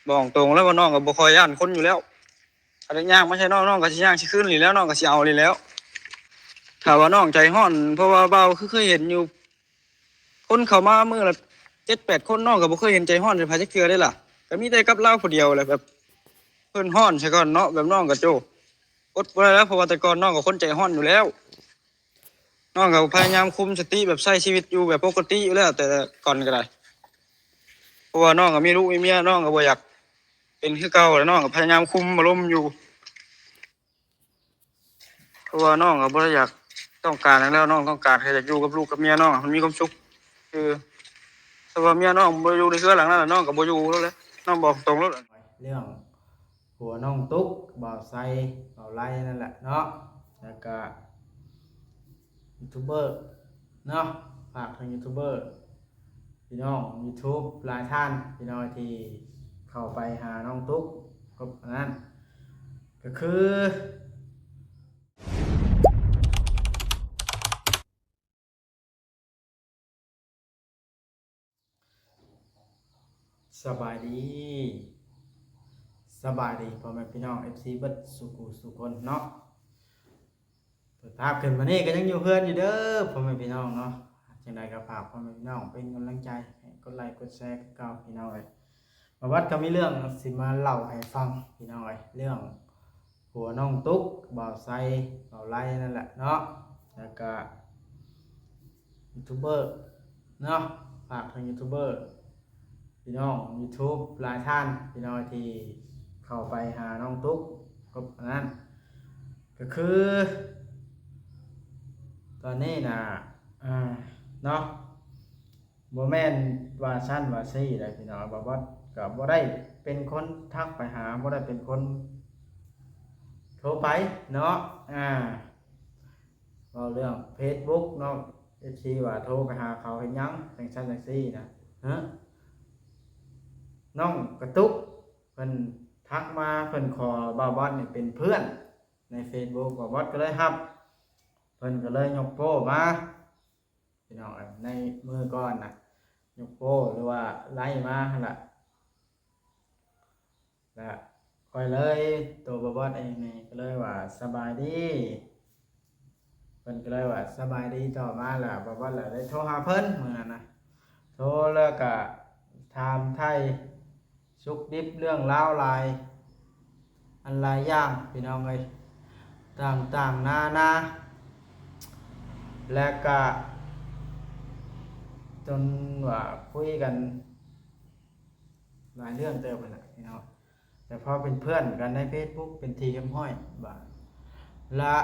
ບອກຕົງແລ້ວວ່ານ້ອງກໍບໍ່ຄ່ອຍຢ້ານຄົນຢູ່ແລ້ວ. ຄັນໄດ້ຍ່າງມາໃສ່ນ້ອງ ນ້ອງກໍຊິຍ່າງຊິຄືນນີ້ແຫຼ້ວ ນ້ອງກໍຊິເອົານີ້ແຫຼ້ວ. ຖ້າວ່ານ້ອງໃຈຮ້ອນ ເພາະວ່າບ່າວຄືເຄີຍເຫັນຢູ່ ຄົນເຂົ້າມາມື້ລະເຈັດແປດຄົນ ນ້ອງກໍບໍ່ເຄີຍເຫັນໃຈຮ້ອນໃສ່ໃຜຈັກເທື່ອເດ້ລະ. ກໍມີແຕ່ກັບລາວຜູ້ດຽວແຫຼະ ແບບເພິ່ນຮ້ອນໃສ່ກ່ອນເນາະ ແບບນ້ອງກໍໂຈ ອົດບໍ່ໄດ້ແລ້ວ ເພາະວ່າແຕ່ກ່ອນນ້ອງກໍຄົນໃຈຮ້ອນຢູ່ແລ້ວ. ນ້ອງກໍພະຍາຍາມຄຸມສະຕິ ແບບໃຊ້ຊີວິດຢູ່ແບບປົກກະຕິຢູ່ແລ້ວ ແຕ່ກ່ອນກໍໄດ້ ເພາະວ່ານ້ອງກໍມີລູກມີເມຍ ນ້ອງກໍບໍ່ຢາກເປັນຄືເກົ່າແລ້ວ. ນ້ອງກໍພະຍາຍາມຄຸມອາລົມຢູ່ ເພາະວ່ານ້ອງກໍບໍ່ໄດ້ຢາກຕ້ອງການຫຍັງແລ້ວ ນ້ອງຕ້ອງການແຄ່ຢາກຢູ່ກັບລູກກັບເມຍນ້ອງໃຫ້ມັນມີຄວາມສຸກ. ຄືຖ້າວ່າເມຍນ້ອງບໍ່ຢູ່ໃນເຮືອນຫຼັງນັ້ນ ນ້ອງກໍບໍ່ຢູ່ແລ້ວແຫຼະ ນ້ອງບອກຕົງໂລດ. ເລື່ອງຜົວນ້ອງຕຸກ ບ່າວໄຊ ບ່າວໄລນັ້ນແຫຼະເນາະ ແລ້ວກະຢູທູບເບີເນາະ ຝາກເຖິງຢູທູບເບີ ພີ່ນ້ອງຢູທູບຫຼາຍທ່ານ ພີ່ນ້ອງທີ່ເຂົ້າໄປຫານ້ອງຕຸກ ກໍອັນນັ້ນ ກໍຄື ສະບາຍດີ ສະບາຍດີພໍ່ແມ່ພີ່ນ້ອງ ເອັຟຊີ ເບິດສູ່ຜູ້ສູ່ຄົນເນາະ. ເປີດພາບຂຶ້ນມານີ້ກໍຍັງຢູ່ເຮືອນຢູ່ເດີພໍ່ແມ່ພີ່ນ້ອງເນາະ. ຈັ່ງໃດກໍຝາກພໍ່ແມ່ພີ່ນ້ອງເປັນກຳລັງໃຈໃຫ້ກົດໄລກົດແຊຄືເກົ່າພີ່ນ້ອງເອີຍ. ບ່າວບັດກໍມີເລື່ອງຊິມາເລົ່າໃຫ້ຟັງພີ່ນ້ອງເອີຍ ເລື່ອງຜົວນ້ອງຕຸກ ບ່າວໄຊ ບ່າວໄລນັ້ນແຫຼະເນາະ ແລ້ວກະຢູທູບເບີເນາະ ຝາກເຖິງຢູທູບເບີ ພີ່ນ້ອງຢູທູບຫຼາຍທ່ານ ພີ່ນ້ອງທີ່ເຂົ້າໄປຫານ້ອງຕຸກ ກໍອັນນັ້ນ ກໍຄືຕອນນີ້ນະ ອ່າ ເນາະ ບໍ່ແມ່ນວ່າຊັ້ນວ່າຊີ້ໃດ໋ພີ່ນ້ອງ ບ່າວບັດກໍບໍ່ໄດ້ເປັນຄົນທັກໄປຫາ ບໍ່ໄດ້ເປັນຄົນໂທໄປເນາະ ອ່າ ເວົ້າເລື່ອງເຟສບຸກເນາະ ເອັຟຊີ ວ່າໂທໄປຫາເຂົາເຮັດຫຍັງ ຈັ່ງຊັ້ນຈັ່ງຊີ້ນະ ຮະ ນ້ອງກະຕຸກ ເພິ່ນທັກມາ ເພິ່ນຂໍບ່າວບັດນີ້ເປັນເພື່ອນໃນເຟສບຸກ ບ່າວບັດກໍເລີຍຮັບ ເພິ່ນກໍເລີຍຍົກໂປ້ມາ ພີ່ນ້ອງເອີຍ ໃນມື້ກ່ອນນະ ຍົກໂປ້ ຫຼືວ່າໄລມາຫັ້ນລະ ລະຂ້ອຍເລີຍ ໂຕບ່າວບັດເອງນີ້ກໍເລີຍວ່າ ສະບາຍດີ ເພິ່ນກໍເລີຍວ່າ ສະບາຍດີ ຕໍ່ມາລະ ບ່າວບັດລະໄດ້ໂທຫາເພິ່ນມື້ນັ້ນນະ ໂທແລ້ວກະຖາມໄຖ່ ສຸກດິບເລື່ອງລາວຫຼາຍອັນຫຼາຍຢ່າງ ພີ່ນ້ອງເອີຍ ຕ່າງໆນານາ ແລະກະຈົນວ່າຄຸຍກັນຫຼາຍເລື່ອງເຕີບຫັ້ນແຫຼະພີ່ນ້ອງ ແຕ່ພໍເປັນເພື່ອນກັນໃນເຟສບຸກເປັນທີ່ຮຽບຮ້ອຍບາດ ລະ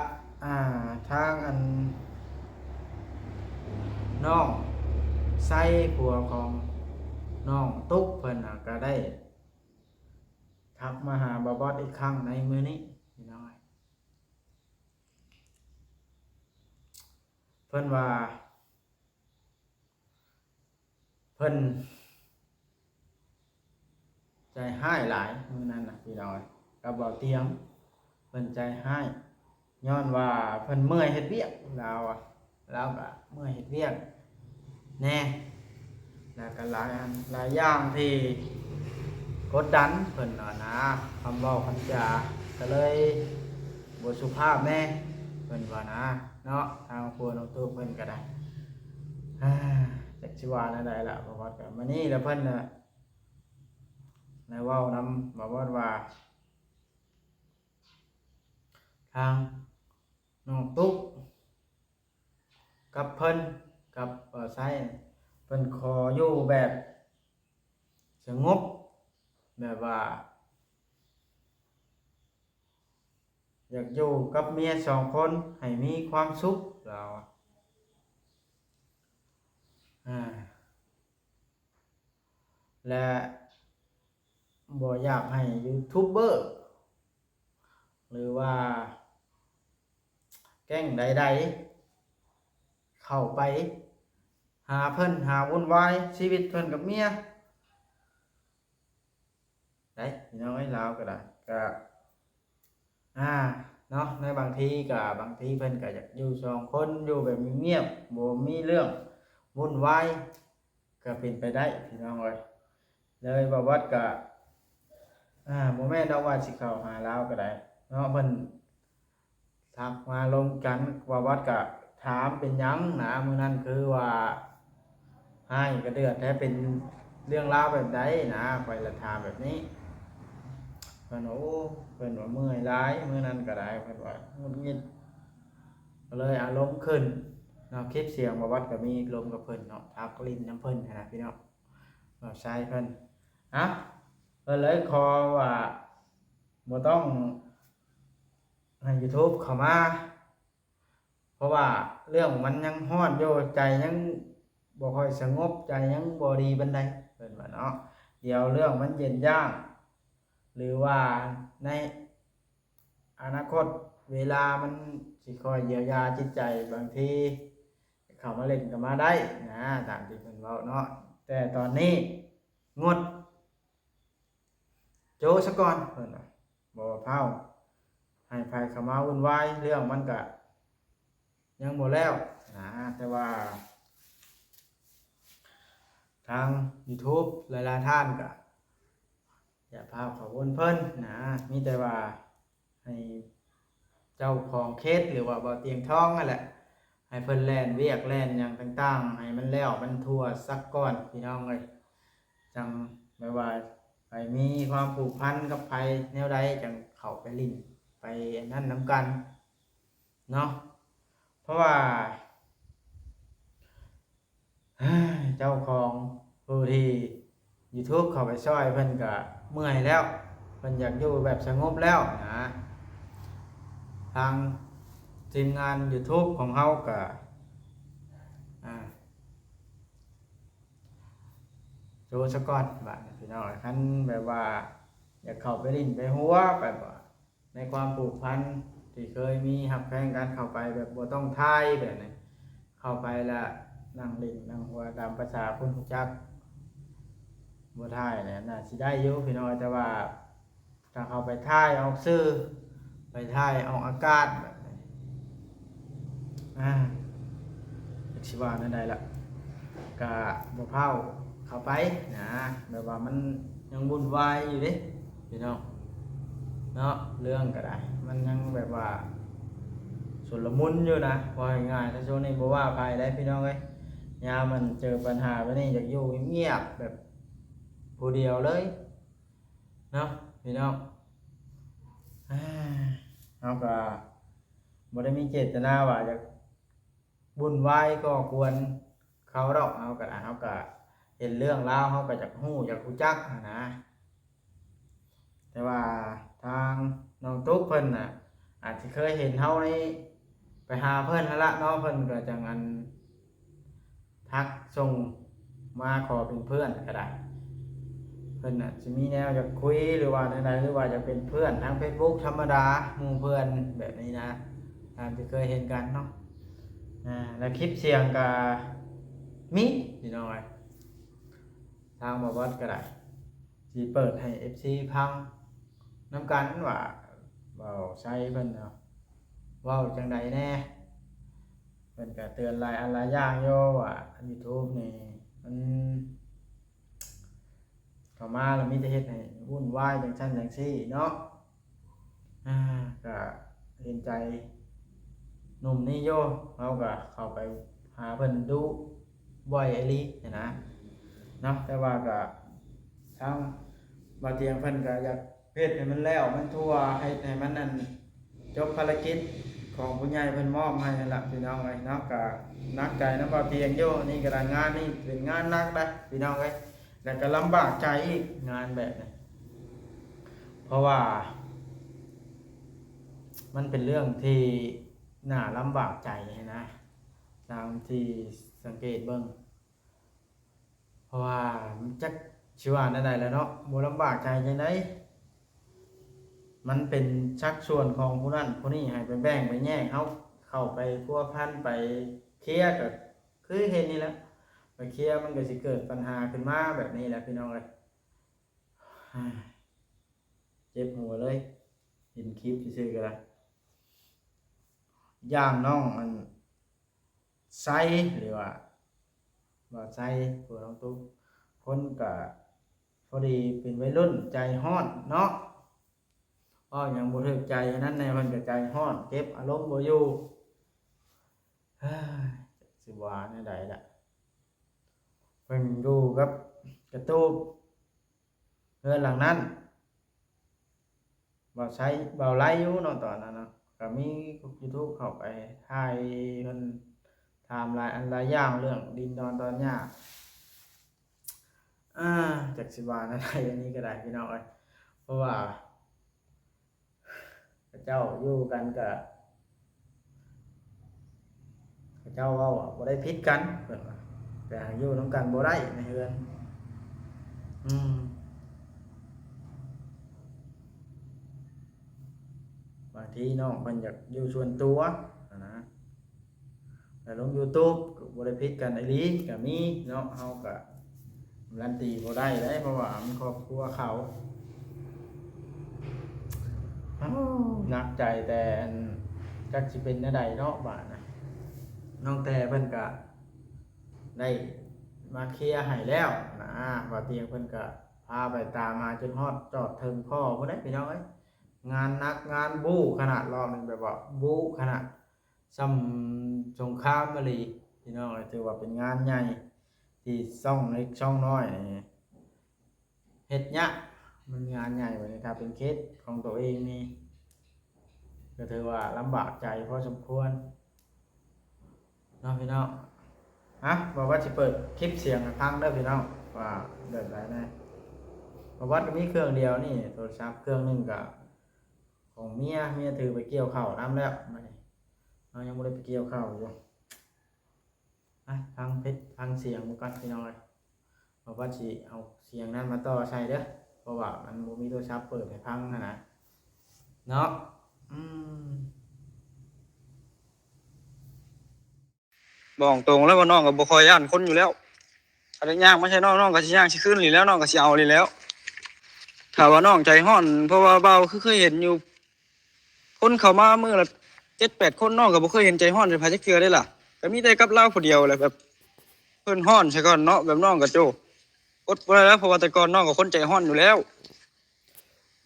ອ່າ ທາງອັນ ນ້ອງໄຊ ຜົວຂອງນ້ອງຕຸກເພິ່ນນະ ກະໄດ້ທັກມາຫາບ່າວບັດອີກຄັ້ງໃນມື້ນີ້ພີ່ນ້ອງ ເພິ່ນວ່າ ເພິ່ນໃຈຮ້າຍຫຼາຍມື້ນັ້ນນະພີ່ນ້ອງ ກັບບ່າວຕຽງ ເພິ່ນໃຈຮ້າຍ ຍ້ອນວ່າເພິ່ນເມື່ອຍເຮັດວຽກ ລາວອະ ລາວກະເມື່ອຍເຮັດວຽກແດ່ ແລ້ວກະຫຼາຍອັນຫຼາຍຢ່າງທີ່ກົດດັນເພິ່ນຫັ້ນນະ ຄຳເວົ້າຄຳຈາກະເລີຍບໍ່ສຸພາບແດ່ ເພິ່ນວ່ານະເນາະ ທາງຜົວນ້ອງຕຸກເພິ່ນກະໄດ້ ຈັກຊິວ່າແນວໃດລະ ບ່າວບັດກະມານີ້ລະ ເພິ່ນນະ ໄດ້ເວົ້ານຳບ່າວບັດວ່າ ທາງນ້ອງຕຸກ ກັບເພິ່ນ ກັບບ່າວໄຊ ເພິ່ນຂໍຢູ່ແບບສະຫງົບ ແບບວ່າ ຢາກຢູ່ກັບເມຍສອງຄົນໃຫ້ມີຄວາມສຸກ ລາວ ອ່າ ແລະ ບໍ່ຢາກໃຫ້ຢູທູບເບີ ຫຼືວ່າແກ້ງໃດໆ ເຂົ້າໄປຫາເພິ່ນ ຫາວຸ່ນວາຍຊີວິດເພິ່ນກັບເມຍ ໄດ້ພີ່ນ້ອງເອີຍ ລາວກໍໄດ້ ກໍ ອ່າ ເນາະ ໃນບາງທີກໍ ບາງທີເພິ່ນກໍຢາກຢູ່ສອງຄົນ ຢູ່ແບບງຽບໆ ບໍ່ມີເລື່ອງວຸ່ນວາຍ ກໍເປັນໄປໄດ້ພີ່ນ້ອງເອີຍ ເລີຍບ່າວບັດກໍ ອ່າ ບໍ່ແມ່ນດອກວ່າຊິເຂົ້າຫາລາວກໍໄດ້ເນາະ ເພິ່ນທັກມາລົມກັນ ບ່າວບັດກໍຖາມເປັນຫຍັງນະ ມື້ນັ້ນຄືວ່າຮ້າຍກະເດືອດແທ້ ເປັນເລື່ອງລາວແບບໃດນະ ຂ້ອຍລະຖາມແບບນີ້ ເພິ່ນວ່າ ໂອ້ ເພິ່ນວ່າເມື່ອຍຫຼາຍ ມື້ນັ້ນກໍໄດ້ ເພິ່ນວ່າຫງຸດຫງິດ ກໍເລີຍອາລົມຂຶ້ນເນາະ ຄລິບສຽງບ່າວບັດກໍມີລົມກັບເພິ່ນເນາະ ທັກຫຼິ້ນນຳເພິ່ນຫັ້ນນະພີ່ນ້ອງ ບ່າວໄຊເພິ່ນ ອະ ເພິ່ນເລີຍຂໍວ່າບໍ່ຕ້ອງໃຫ້ຢູທູບເຂົ້າມາ ເພາະວ່າເລື່ອງມັນຍັງຮ້ອນຢູ່ ໃຈຍັງບໍ່ຄ່ອຍສະຫງົບ ໃຈຍັງບໍ່ດີປານໃດ ເພິ່ນວ່າເນາະ ດຽວເລື່ອງມັນເຢັນຢາກ ຫຼືວ່າໃນ ອະນາຄົດເວລາມັນຊິຄ່ອຍຢຽວຢາຈິດໃຈ ບາງທີເຂົ້າມາຫຼິ້ນກໍມາໄດ້ນະ ຕາມທີ່ເພິ່ນເວົ້າເນາະ ແຕ່ຕອນນີ້ງົດ ໂຈະສະກ່ອນ ເພິ່ນວ່າ ບໍ່ເຜົາ ໃຫ້ໃຜເຂົ້າມາວຸ່ນວາຍ ເລື່ອງມັນກະຍັງບໍ່ແລ້ວນະ ແຕ່ວ່າທາງຢູທູບຫຼາຍໆທ່ານກະ ຢ່າພາວເຂົາວົນເພິ່ນນະ ມີແຕ່ວ່າໃຫ້ເຈົ້າຂອງເຂດ ຫຼືວ່າບ່າວຕຽງທອງນັ້ນແຫຼະ ໃຫ້ເພິ່ນແລ່ນວຽກແລ່ນຫຍັງຕ່າງໆ ໃຫ້ມັນແລ້ວມັນທົ່ວສາກ່ອນ ພີ່ນ້ອງເອີຍ ຈັ່ງແບບວ່າໃຜມີຄວາມຜູກພັນກັບໃຜແນວໃດ ຈັ່ງເຂົ້າໄປຫຼິ້ນໄປອັນນັ້ນນຳກັນເນາະ ເພາະວ່າ ເຈົ້າຂອງຜູ້ທີ່ຢູທູບເຂົ້າໄປຊ່ອຍ ເພິ່ນກະເມື່ອຍແລ້ວ ເພິ່ນຢາກຢູ່ແບບສະຫງົບແລ້ວນະ ທາງທີມງານຢູທູບຂອງເຮົາກະ ອ່າ ໂຈະສະກ່ອນບາດນີ້ພີ່ນ້ອງ ຄັນແບບວ່າຢາກເຂົ້າໄປຫຼິ້ນໄປຫົວ ແບບວ່າ ໃນຄວາມຜູກພັນທີ່ເຄີຍມີຮັກແພງກັນ ເຂົ້າໄປແບບບໍ່ຕ້ອງຖ່າຍແບບນີ້ ເຂົ້າໄປລະນັ່ງຫຼິ້ນນັ່ງຫົວຕາມພາສາຄົນຮູ້ຈັກ ບໍ່ຖ່າຍແຫຼະ ໜ້າຊິໄດ້ຢູ່ພີ່ນ້ອງ ແຕ່ວ່າຖ້າເຂົ້າໄປຖ່າຍອອກສື່ ໄປຖ່າຍອອກອາກາດແບບນີ້ ອ່າ ຈັກຊິວ່າແນວໃດລະ ກະບໍ່ພາວເຂົ້າໄປນະ ແບບວ່າມັນຍັງວຸ່ນວາຍຢູ່ເດ້ພີ່ນ້ອງເນາະ ເລື່ອງກໍໄດ້ ມັນຍັງແບບວ່າຊຸນລະມຸນຢູ່ນະ ເວົ້າງ່າຍໆ ແຕ່ຊ່ວງນີ້ບໍ່ວ່າໃຜໄດ໋ພີ່ນ້ອງເອີຍ ຍາມມັນເຈີບັນຫາແບບນີ້ ຢາກຢູ່ງຽບໆ ແບບຜູ້ດຽວເລີຍເນາະພີ່ນ້ອງ ເຮົາກໍບໍ່ໄດ້ມີເຈດຕະນາວ່າຢາກ ວຸ່ນວາຍກໍ່ກວນເຂົາດອກ ເຮົາກໍ ເຮົາກໍເຫັນເລື່ອງລາວ ເຮົາກໍຢາກຮູ້ຢາກຮູ້ຈັກຫັ້ນນະ ແຕ່ວ່າທາງນ້ອງຕຸກເພິ່ນນະ ອາດຊິເຄີຍເຫັນເຮົາໃນ ໄປຫາເພິ່ນຫັ້ນລະເນາະ ເພິ່ນກໍຈັ່ງອັນ ທັກສົ່ງມາຂໍເປັນເພື່ອນກໍໄດ້ ເພິ່ນອາດຊິມີແນວຢາກຄຸຍ ຫຼືວ່າແນວໃດ ຫຼືວ່າຢາກເປັນເພື່ອນທາງເຟສບຸກທຳມະດາ ໝູ່ເພື່ອນແບບນີ້ນະ ຕາມທີ່ເຄີຍເຫັນກັນເນາະ ອາ ແລະຄລິບສຽງກໍມີພີ່ນ້ອງເອີຍ ທາງບ່າວບັດກໍໄດ້ຊິເປີດໃຫ້ເອັຟຊີຟັງນຳກັນວ່າ ບ່າວໄຊເພິ່ນເນາະ ເວົ້າຈັ່ງໃດແດ່ ເພິ່ນກໍເຕືອນຫຼາຍອັນຫຼາຍຢ່າງຢູ່ວ່າ ຢູທູບນີ້ມັນເຂົ້າມາແລ້ວມີແຕ່ເຮັດໃຫ້ວຸ່ນວາຍຈັ່ງຊັ້ນຈັ່ງຊີ້ເນາະ ອາ ກໍເຫັນໃຈໜຸ່ມນີ້ຢູ່ ເຮົາກໍເຂົ້າໄປຫາເພິ່ນດຸບ່ອຍອີ່ຫຼີຫັ້ນນະເນາະ ແຕ່ວ່າກໍທາງບ່າວຕຽງເພິ່ນກໍຢາກ ເຮັດໃຫ້ມັນແລ້ວມັນທົ່ວ ເຮັດໃຫ້ມັນອັນ ຈົບພາລະກິດຂອງຜູ້ໃຫຍ່ເພິ່ນມອບໃຫ້ຫັ້ນລະພີ່ນ້ອງເອີຍເນາະ ກະໜັກໃຈນຳບ່າວຕຽງຢູ່ ນີ້ກະໄດ້ ງານນີ້ເປັນງານໜັກນະພີ່ນ້ອງເອີຍ ແລ້ວກະລຳບາກໃຈອີກ ງານແບບນີ້ ເພາະວ່າມັນເປັນເລື່ອງທີ່ໜ້າລຳບາກໃຈຫັ້ນນະ ຕາມທີ່ສັງເກດເບິ່ງ. ເພາະວ່າຈັກຊິວ່າແນວໃດແຫຼະເນາະ ບໍ່ລຳບາກໃຈຈັ່ງໃດ ມັນເປັນສັດສ່ວນຂອງຜູ້ນັ້ນຜູ້ນີ້ ໃຫ້ໄປແບ່ງໄປແຍກ ເຮົາເຂົ້າໄປພົວພັນໄປເຄຍ ກໍຄືເຫັນນີ້ແຫຼະ ໄປເຄຍມັນກໍຊິເກີດບັນຫາຂຶ້ນມາແບບນີ້ແຫຼະພີ່ນ້ອງເອີຍ ເຈັບຫົວເລີຍ ເຫັນຄລິບຊື່ໆກໍໄດ້ ຢ່າງນ້ອງອັນ ໄຊ ຫຼືວ່າ ບ່າວໄຊ ຜົວນ້ອງຕຸກ ຄົນກະ ພໍດີເປັນໄວລຸ້ນໃຈຮ້ອນເນາະ ເວົ້າຫຍັງບໍ່ຖືກໃຈ ອັນນັ້ນແດ່ ເພິ່ນກໍໃຈຮ້ອນ ເກັບອາລົມບໍ່ຢູ່. ເຮີ້ຍ ຈັກຊິວ່າແນວໃດລະ ເພິ່ນຢູ່ກັບກະຕູບ ເຮືອນຫຼັງນັ້ນ ເບົາໄຊ ເບົາໄລຢູ່ເນາະ ຕອນນັ້ນເນາະ ກໍມີ YouTube ເຂົ້າໄປຖ່າຍເພິ່ນ ຖາມຫຼາຍອັນຫຼາຍຢ່າງ ເລື່ອງດິນດອນຕອນຫຍ້າ. ອາ ຈັກຊິວ່າແນວໃດ ອັນນີ້ກໍໄດ້ ພີ່ນ້ອງເອີຍ ເພາະວ່າ ເຂົາເຈົ້າຢູ່ກັນກະ ເຂົາເຈົ້າເວົ້າວ່າບໍ່ໄດ້ຜິດກັນ ເພິ່ນວ່າ ແຕ່ຫາກຢູ່ນຳກັນບໍ່ໄດ້ໃນເຮືອນ. ອືມ ບາງທີນ້ອງເພິ່ນຢາກຢູ່ສ່ວນຕົວຫັ້ນນະ. ແລ້ວລົງ YouTube ກໍບໍ່ໄດ້ຜິດກັນອີ່ຫຼີກໍມີເນາະ ເຮົາກໍການันตีບໍ່ໄດ້ເດ້ ເພາະວ່າມັນຄອບຄົວເຂົາ. ໂອ້ ໜັກໃຈແຕ່ອັນ ຈັກຊິເປັນແນວໃດເນາະບາດນະ. ນ້ອງແຕ່ເພິ່ນກະໄດ້ມາເຄຍໃຫ້ແລ້ວນະ ບ່າວຕຽງເພິ່ນກະພາໄປຕາມຫາຈົນຮອດຈອດເຖິງພໍ່ພຸ້ນເດ້ ພີ່ນ້ອງເອີຍ. ງານໜັກງານບູ້ຂະໜາດ ລອບນີ້ແບບວ່າບູ້ຂະໜາດ ສ່ຳສົງຄາມອີ່ຫຼີ ພີ່ນ້ອງເອີຍ. ຖືວ່າເປັນງານໃຫຍ່ທີ່ຊ່ອງເລັກຊ່ອງນ້ອຍນີ້ເຮັດຍາກ ມັນງານໃຫຍ່. ບັດນີ້ຖ້າເປັນເຂດຂອງໂຕເອງນີ້ ກໍຖືວ່າລຳບາກໃຈພໍສົມຄວນເນາະ ພີ່ນ້ອງ. ອະ ບ່າວວັດຊິເປີດຄລິບສຽງໃຫ້ຟັງເດີພີ່ນ້ອງ ວ່າແບບໃດແດ່. ບ່າວວັດກໍມີເຄື່ອງດຽວນີ້ ໂທລະສັບເຄື່ອງໜຶ່ງກໍຂອງເມຍ ເມຍຖືໄປກ່ຽວເຂົ້ານຳແລ້ວ. ບັດນີ້ເຮົາຍັງບໍ່ໄດ້ໄປກ່ຽວເຂົ້າຢູ່. ອະ ຟັງເພງ ຟັງສຽງມັນກ່ອນພີ່ນ້ອງເອີຍ. ບ່າວວັດຊິເອົາສຽງນັ້ນມາຕໍ່ໃສ່ເດີ ເພາະວ່າມັນບໍ່ມີໂທລະສັບເປີດໃຫ້ຟັງຫັ້ນນະ ເນາະ. ອືມ ບອກຕົງແລ້ວວ່ານ້ອງກໍບໍ່ຄ່ອຍຢ້ານຄົນຢູ່ແລ້ວ. ຄັນໄດ້ຍ່າງມາໃສ່ນ້ອງ ນ້ອງກໍຊິຍ່າງຊິຄືນນີ້ແຫຼະ ນ້ອງກໍຊິເອົານີ້ແຫຼະ. ຖ້າວ່ານ້ອງໃຈຮ້ອນ ເພາະວ່າບ່າວຄືເຄີຍເຫັນຢູ່ ຄົນເຂົ້າມາມື້ລະເຈັດແປດຄົນ ນ້ອງກໍບໍ່ເຄີຍເຫັນໃຈຮ້ອນໃສ່ໃຜຈັກເທື່ອເດ້ລະ. ກໍມີແຕ່ກັບລາວຜູ້ດຽວແຫຼະ ແບບເພິ່ນຮ້ອນຊະກ່ອນເນາະ. ແບບນ້ອງກໍ ໂອ້ ອົດບໍ່ໄດ້ແລ້ວ ເພາະວ່າແຕ່ກ່ອນນ້ອງກໍຄົນໃຈຮ້ອນຢູ່ແລ້ວ.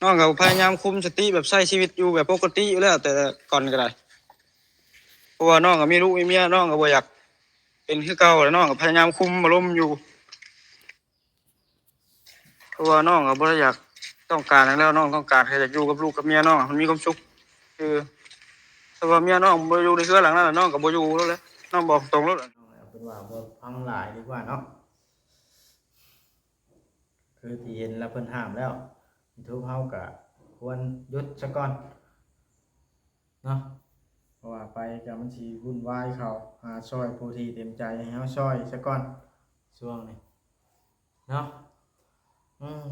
ນ້ອງກໍພະຍາຍາມຄຸມສະຕິ ແບບໃຊ້ຊີວິດຢູ່ແບບປົກກະຕິຢູ່ແລ້ວ ແຕ່ກ່ອນກໍໄດ້. ເພາະວ່ານ້ອງກໍມີລູກມີເມຍ ນ້ອງກໍບໍ່ຢາກເປັນຄືເກົ່າ ແລ້ວນ້ອງກໍພະຍາຍາມຄຸມອາລົມຢູ່. ເພາະວ່ານ້ອງກໍບໍ່ໄດ້ຢາກຕ້ອງການຫຍັງແລ້ວ ນ້ອງຕ້ອງການແຄ່ຢາກຢູ່ກັບລູກກັບເມຍນ້ອງໃຫ້ມັນມີຄວາມສຸກ. ຄືຖ້າວ່າເມຍນ້ອງບໍ່ຢູ່ໃນເຮືອນຫຼັງນັ້ນ ນ້ອງກໍບໍ່ຢູ່ແລ້ວແຫຼະ ນ້ອງບອກຕົງໂລດ. ເອົາເປັນວ່າບໍ່ຟັງຫຼາຍດີກວ່າເນາະ. ຄືທີ່ເຫັນແລ້ວເພິ່ນຫ້າມແລ້ວ ຢູທູບເຮົາກະຄວນຢຸດຊະກ່ອນເນາະ ເພາະວ່າໄປກະມັນຊິວຸ່ນວາຍ ເຂົາຫາຊ່ອຍຜູ້ທີ່ເຕັມໃຈໃຫ້ເຮົາຊ່ອຍຊະກ່ອນຊ່ວງນີ້ເນາະ. ອືມ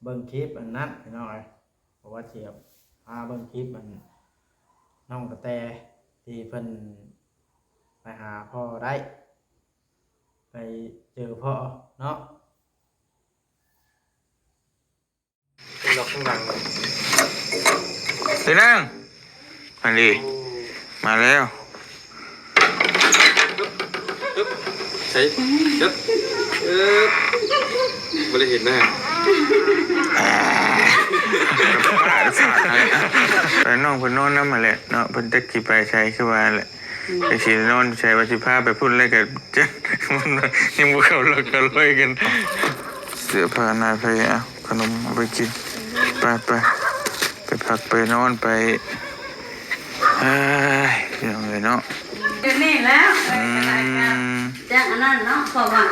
ເບິ່ງຄລິບອັນນັ້ນພີ່ນ້ອງເອີຍ ເພາະວ່າຊິພາເບິ່ງຄລິບອັນນ້ອງກະແຕທີ່ເພິ່ນໄປຫາພໍ່ໄດ້ ໄປເຈີພໍ່ເນາະ. ລັອກຂ້າງຫຼັງ ໄປນັ່ງ ອັນນີ້ມາແລ້ວ. ໃສ່ ເອີ ບໍ່ໄດ້ເຫັນໜ້າ ແຕ່ນ້ອງເພິ່ນນອນນຳຫັ້ນແຫຼະເນາະ ເພິ່ນຈັກຊິໄປໃສ ຄືວ່າແຫຼະ ອືມ ຈັກຊິນອນໃສ ວ່າຊິພາໄປພຸ້ນແລ້ວກໍ ຍັງບໍ່ເຂົ້າຫຼັກເຂົ້າລອຍກັນ. ເສື້ອຜ້າໜ້າໄຜ ເອົາຂະໜົມເອົາໄປກິນ ໄປ ໄປ ໄປພັກໄປນອນໄປ. ເອີຍ ພີ່ນ້ອງເອີຍເນາະ ຢູ່ນີ້ແລ້ວ ອືມ ຈັ່ງອັນນັ້ນເນາະ ເພາະວ່າ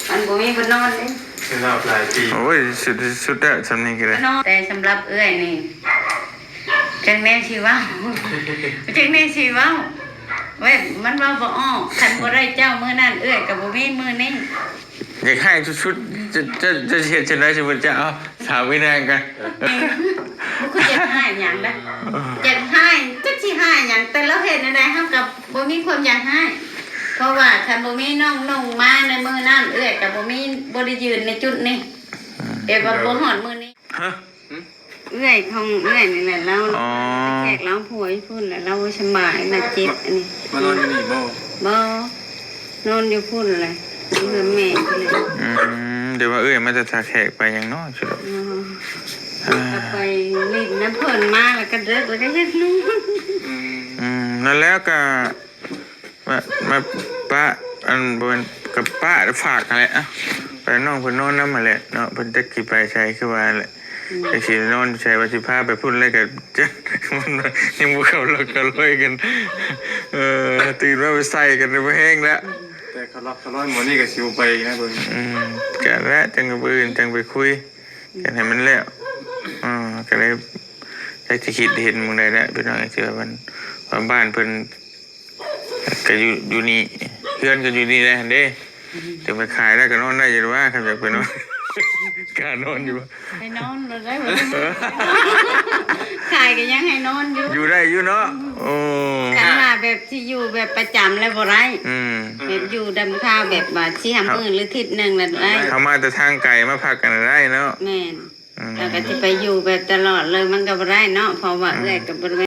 ມັນບໍ່ມີບ່ອນນອນເດ້ ເປັນລາວຫຼາຍປີ. ໂອ້ຍ ສຸດ ສຸດແລ້ວ ຊ່ຳນີ້ກໍໄດ້. ແຕ່ສຳລັບເອື້ອຍນີ້ ຈັກແນວຊິເວົ້າ ຈັກແນວຊິເວົ້າ ແບບມັນເວົ້າບໍ່ອອກ. ຄັນບໍ່ໄດ້ເຈົ້າມື້ນັ້ນ ເອື້ອຍກໍບໍ່ມີມື້ນີ້. ຢາກຮ້າຍສຸດໆ ຈະ ຈະ ຈະຊິເຮັດຈັ່ງໃດ ສົມມຸດຈະເອົາ ຖາມອີນາງກະ ບໍ່ຄືຢາກຮ້າຍຫຍັງນະ ຢາກຮ້າຍ ຈັກຊິຮ້າຍຫຍັງ ແຕ່ລາວເຮັດແນວໃດ ເຮົາກໍບໍ່ມີຄວາມຢາກຮ້າຍ ເພາະວ່າຄັນບໍ່ມີນ້ອງນຸ່ງມາໃນມື້ນັ້ນ ເອື້ອຍກໍບໍ່ມີ ບໍ່ໄດ້ຢືນໃນຈຸດນີ້ ແບບວ່າບໍ່ຮອດມື້ນີ້. ຮະ? ເອື້ອຍຂອງເອື້ອຍນີ້ແຫຼະ ລາວ ອໍ ໄປແຂກລາວຜົວຢູ່ພຸ້ນແຫຼະ ລາວບໍ່ສະບາຍ ລາວເຈັບອັນນີ້. ມານອນຢູ່ນີ້ບໍ່? ບໍ່ ນອນຢູ່ພຸ້ນແຫຼະ ຢູ່ເຮືອນແມ່ພຸ້ນແຫຼະ. ອືມ ດຽວວ່າເອື້ອຍມາແຕ່ທ່າແຂກໄປຫຍັງເນາະ ຊິດອກ ອືມ ອ່າ ກໍໄປຫຼິ້ນນຳເພິ່ນມາ ແລ້ວກໍເດິກ ແລ້ວກໍຢາກນອນ ອືມ ອືມ ນັ້ນແຫຼະ ກໍ ມາ ມາປະ ອັນ ບໍ່ແມ່ນ ກໍປະ ຝາກຫັ້ນແຫຼະ ໄປນ້ອງເພິ່ນນອນນຳຫັ້ນແຫຼະເນາະ ເພິ່ນຈັກຊິໄປໃສ ຄືວ່າແຫຼະ ອືມ ຈັກຊິນອນໃສ ວ່າຊິພາໄປພຸ້ນ ແລ້ວກໍ ຍັງບໍ່ເຂົ້າລັອກເຂົ້າລອຍກັນ ເອີ ຕື່ນມາໄປໃສ່ກັນ ບໍ່ແຮງແລ້ວ ແຕ່ເຂົ້າລັອກເຂົ້າລອຍໝໍນີ້ກໍຊິບໍ່ໄປນະເບິ່ງ ອືມ ກະແລ້ວ ຈັ່ງມື້ອື່ນຈັ່ງໄປຄຸຍກັນໃຫ້ມັນແລ້ວ ເອີ ກໍເລີຍ ຈັກຊິຄິດເຫັນໝ່ອງໃດແຫຼະ ພີ່ນ້ອງ ທີ່ວ່າມັນ ວ່າບ້ານເພິ່ນ ກໍຢູ່ ຢູ່ນີ້ ເຮືອນກໍຢູ່ນີ້ແຫຼະຫັ້ນເດ້ ອືມ ຈັ່ງໄປຂາຍແລ້ວກໍນອນໄດ້ຢູ່ວ່າ ຄັນຢາກໄປນອນ ກ້ານອນຢູ່ບໍ່? ໄປນອນບໍ່ໄດ້ ຂາຍກໍຍັງໃຫ້ນອນຢູ່ ຢູ່ໄດ້ຢູ່ເນາະ ໂອ້ ຄັນວ່າແບບຊິຢູ່ແບບປະຈຳແລ້ວບໍ່ໄດ້ ອືມ ແບບຢູ່ດຳຄາວແບບວ່າສີ່ຫ້າມື້ ຫຼືທິດໜຶ່ງແລ້ວໄດ້ ເຮົາມາແຕ່ທາງໄກມາພັກກັນໄດ້ເນາະ ແມ່ນ ອືມ ແລ້ວກໍຊິໄປຢູ່ແບບຕະຫຼອດເລີຍ ມັນກໍບໍ່ໄດ້ເນາະ ເພາະວ່າ ອືມ ເອື້ອຍກໍບໍ່ໄດ້